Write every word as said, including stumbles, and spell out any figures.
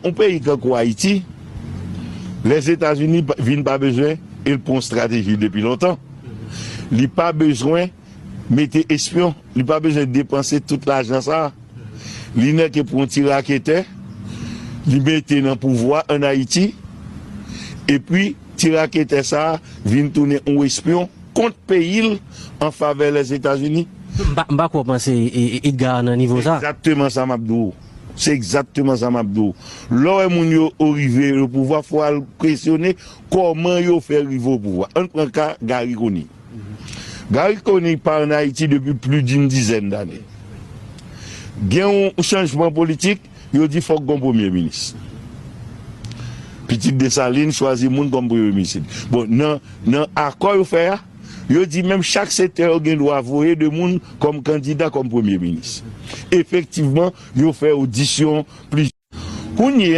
Yon peyi tankou Ayiti, Lèzetazini pa- vin pa bezwen, e l pran yon estrateji depi lontan. Li pa bezwen mete espyon, li pa bezwen depanse tout lajan sa a. Li nèke pran yon ti raketè, li mete nan pouvwa ann Ayiti, epi ti raketè sa a vin tounen yon espyon kont peyi l an favè Lèzetazini. M pa, m pa kwè w panse e, e, Edgar nan nivo sa. Egzakteman sa m ap di w. Se egzakteman sa m ap di w. Lè w wè moun yo o rive o pouvwa, fò w al kesyone kòman yo fè rive o pouvwa. Ann pran ka Garry Conille. Garry Conille pa ann Ayiti depi plis d'une dizaine d'années. Gen yon chanjman politik, yo di fòk gon premye minis. Pitit Desalin chwazi moun kòm premye minis. Bon, nan, nan akò yo fè a, yo di menm chak sektè yo gen dwa voye de moun kòm kandida kòm premye minis. Efektivman, yo fè odisyon plizyè. Kounye